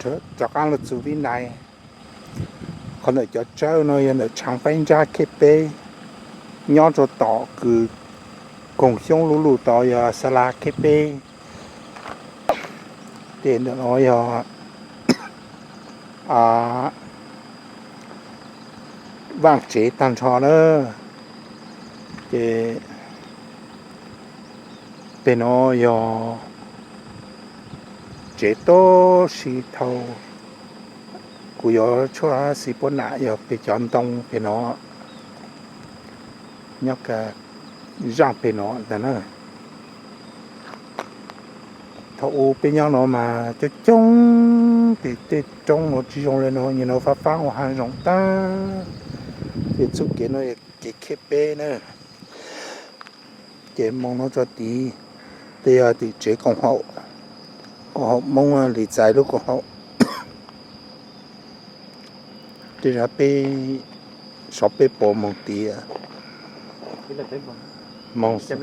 Rov qab los txog Vib Nais, qhov ntawm cov tsawb no yog ntawm Tshaav Faib Ntsab Khej Peb, nyob rau tom kws koog xyoob lub lug tod yog Xa La Khej Peb. Ces ntawm no yog vaaj tsev taag nrho na. Ces peg no yog tsev tub si thaum kuv yuav tshuaj xis puab nam yog peg cov ntoo peg no, nyob zaaj peg no ntag na. Thaum u peb nyob no mas coob coob, tej roob no tsi zoo le no, nyuag no faab faab ua hav zoov tag. Ces txuj kev no yog kev Khej Peb na. Ces moog no tso tid, tej yog tim tsev koom haum, koom haum Moob Lis Txais lub koom haum. Tej zag peb, sov peb puas moog tid. Moog. Txug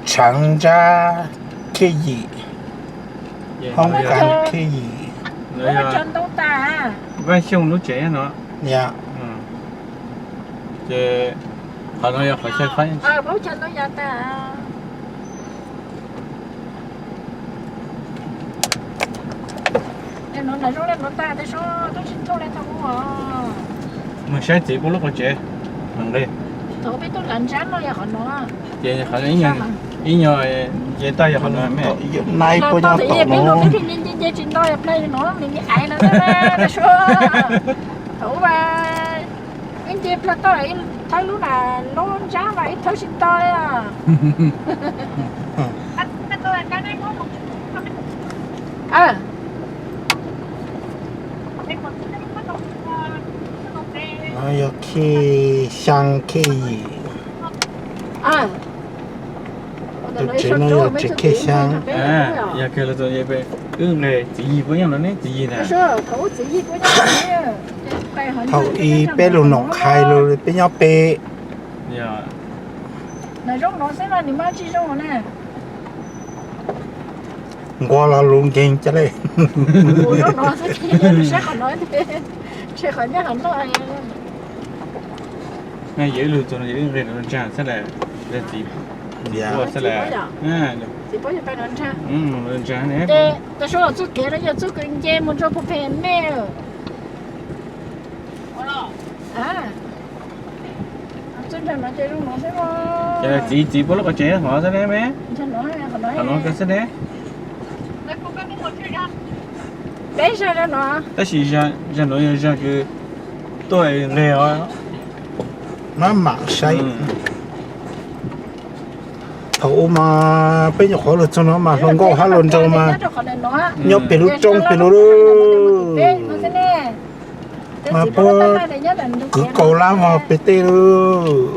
Tshaav Ntsab Khej Yim, hoob kas Khej Yim. Vaj Xyooj lub tsev no. Ces qhov no yog qhov xyaw faib. Moog saib txiv puab lub qhov tsev. Ces qhov ib nyuag nce tag yog qhov no me. Thaum ub mas ib nce plog toj ib thawb lub na lub ntsab mas ib thawb tsi nto li os. No yog Khej Xyaa Khej Yim. Tus tsev no yog tsev Khej Xyaa. Yog kawg los wb nqeg txiv yig puab nyob no ne, txiv yig na. Thaum ub peb lug noom qhais lug peb nyob peb. Nquag los lug nkeeg ca le. Yog wb lug txug no yog wb nqeg nuav ntsaag xwb las, txiv, txiv puab xwb las. Ntsaag. Txuj kev no yog txuj kev nce moog rua puag pem mej. Txiv, txiv puab lub qhov tsev hov xwb ne me. Hov no kawg xwb ne. Peb zag no. Tab sis zag nuav yog zag kws tuaj nqeg os. Mab mam saib. Thaum ub mas peb nyuam qhuav lug txug no mas hluas nkauj hab hluas nraug mas nyob peg lub roob peg lub lub. Mas puab kwv kaus lab mog peg tej lub.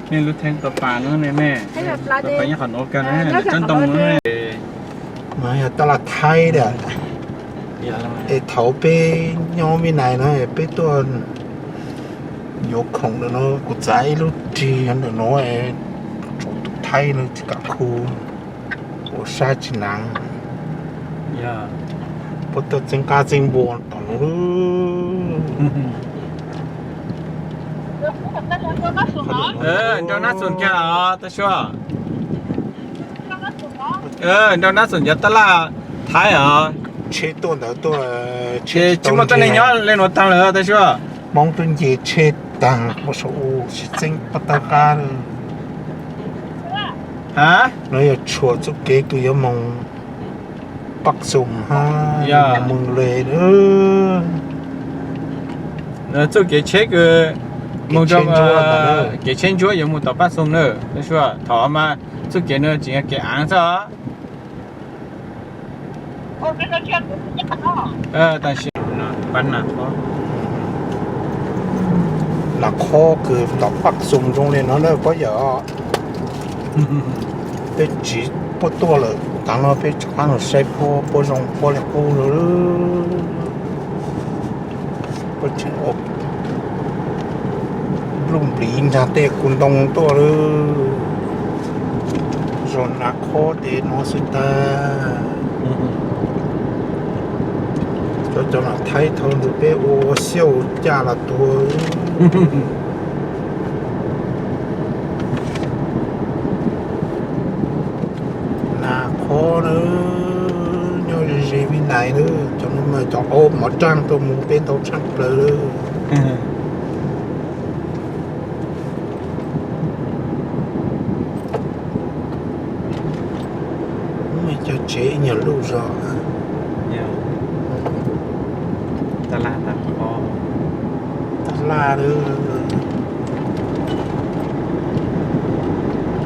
Nej lub theeb tau pas no ne me, tau pas nyob qhov nuav kawg na, tsob ntoo no. Mas yog taj laj Thaib tiag. Es thaum peb nyob Vib Nais no peb tuaj yuav khoom ntawm no, kuv txav ib lub rig ntawm no, tsum tus Thaib no tsis kam khu, ua sab tsis naav. Puab tuaj txeeb qab txeeb npua tom no. Nraug Nab Xoom kiag os, Tag Suab. Nraug Nab Xoom cov taj laj Thaib os. Tsheb tuaj ntawd tuaj, ces tsis muaj tuab neeg nyob le nuav taag lawm Tag Suab. Hmoob twb nce tsheb taag, ua saum u sib txeeb paj tawb qab. Ha, no yog tshuam txuj kev kws yuav moog Paj Xoom hab moog le. Txuj kev tsheb kws moog rua kev tsheb ntsuab yuav moog tom Paj Xoom na. Tag Suab, thaum mas txuj kev no tseem yog kev aav xwb os. Tab sis Nav Qhob kws tom Paj Xoom zoo le no na puab yawm. Peb tsiv puab tuaj lawm, taag no peb rov qab los saib puab, puab zoo puab le qub lawm. Puab tseem ua Lub npliv nrag tej kuv ntoo tuaj lawm. Zos Nas Khob ces no xwb tag. Cov, cov no Thaib thaum ntawd peb ua xiauj caj los tuag. Nas Khob na, nyob ze ze Vib Nais na, cov no mas cov aub mov raj tuaj mus peb ntau tshaj plaws lawm. Muaj cov tsev ib nyuag luj zog. Tab laj tab laj,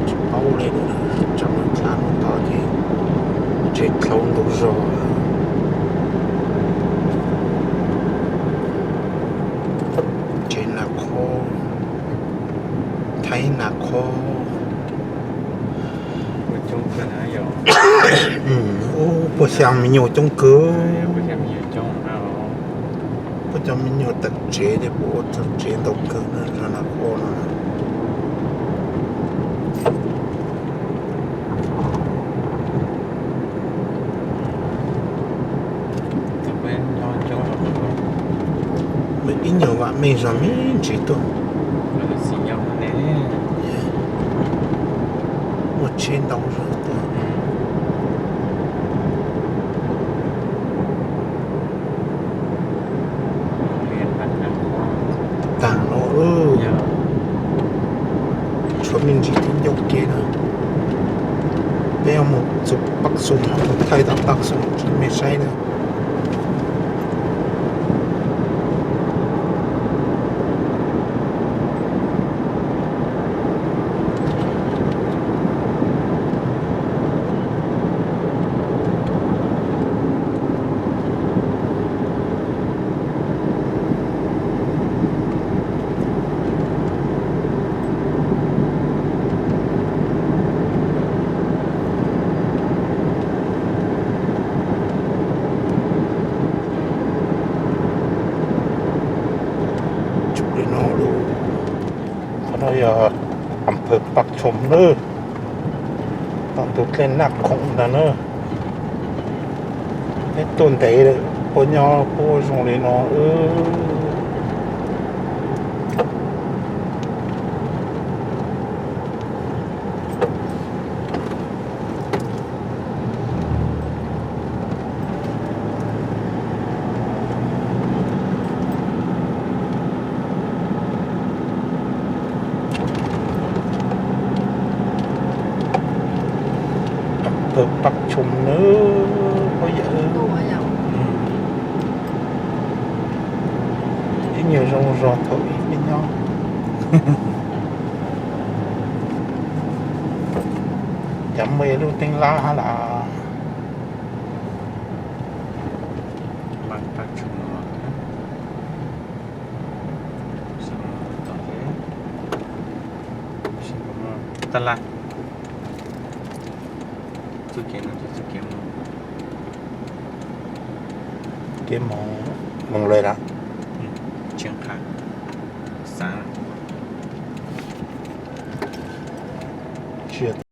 tsis paub li, tsam no dlha mus tod ces tsev dlhau ntau zog. Tsev Nas Khob, Thaib Nas Khob. Ub, puas xya me nyuam coob kawg. Puab cov me nyuam tawm tsev ces puab ua txog tsev ntau kawg na, zos Nas Khob no. Ib nyuag vam meej zog me ntsis tuaj. Muaj tsheb ntau zog tuaj. Taag no, tshuav me ntsis tib ncauj kev na. Peb yuav mus txug Paj Xoom, mus thaij tom Paj Xoom rau mej saib na. Tsuas li no lawm. Qhov no yog am phawv Paj Xoom na, tau ntug dlej Naj Khoom ntag na. Peb tuaj ntev lawm, puab nyob puab ua zoo li no. Paj Xoom na, puab yam ib nyuag zoo zog thaum ub peb nyob. Cas muaj ib lub teeb lab hab las. Tab laj. Txuj kev no, txuj kev mus, kev mus, mus le lawm. Tsis nqha, xav tsis